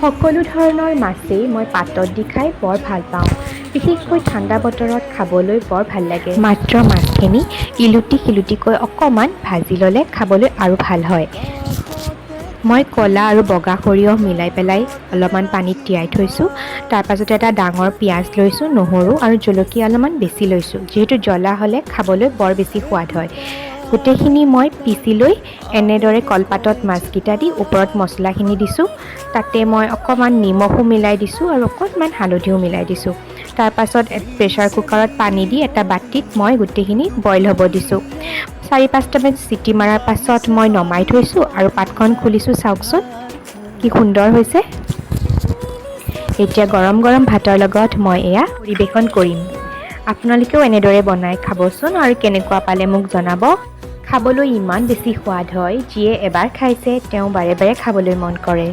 সকলো ধৰণৰ মাছেই মই পাতত দি খাই বৰ ভাল পাওঁ। বিশেষকৈ ঠাণ্ডা বতৰত খাবলৈ বৰ ভাল লাগে। মাত্ৰ মাছখিনি ইলুটি সিলুটিকৈ অকণমান ভাজি ল'লে খাবলৈ আৰু ভাল হয়। মই ক'লা আৰু বগা সৰিয়হ মিলাই পেলাই অলপমান পানীত তিয়াই থৈছোঁ। তাৰপাছতে এটা ডাঙৰ পিঁয়াজ লৈছোঁ, নহৰু আৰু জলকীয়া অলপমান বেছি লৈছোঁ, যিহেতু জ্বলা হ'লে খাবলৈ বৰ বেছি সোৱাদ হয়। গোটেইখিনি মই পিচি লৈ এনেদৰে কলপাতত মাছকেইটা দি ওপৰত মছলাখিনি দিছোঁ। তাতে মই অকণমান নিমখো মিলাই দিছোঁ আৰু অকণমান হালধিও মিলাই দিছোঁ। তাৰপাছত প্ৰেছাৰ কুকাৰত পানী দি এটা বাতিত মই গোটেইখিনি বইল হ'ব দিছোঁ। 4-5টামান চিটি মৰাৰ পাছত মই নমাই থৈছোঁ আৰু পাতখন খুলিছোঁ। চাওকচোন, কি সুন্দৰ হৈছে। এতিয়া গৰম গৰম ভাতৰ লগত মই এয়া পৰিৱেশন কৰিম। আপোনালোকেও এনেদৰে বনাই খাবচোন আৰু কেনেকুৱা পালে মোক জনাব। খাবলৈ ইমান বেছি সোৱাদ হয়, যিয়ে এবাৰ খাইছে তেওঁ বাৰে বাৰে খাবলৈ মন কৰে।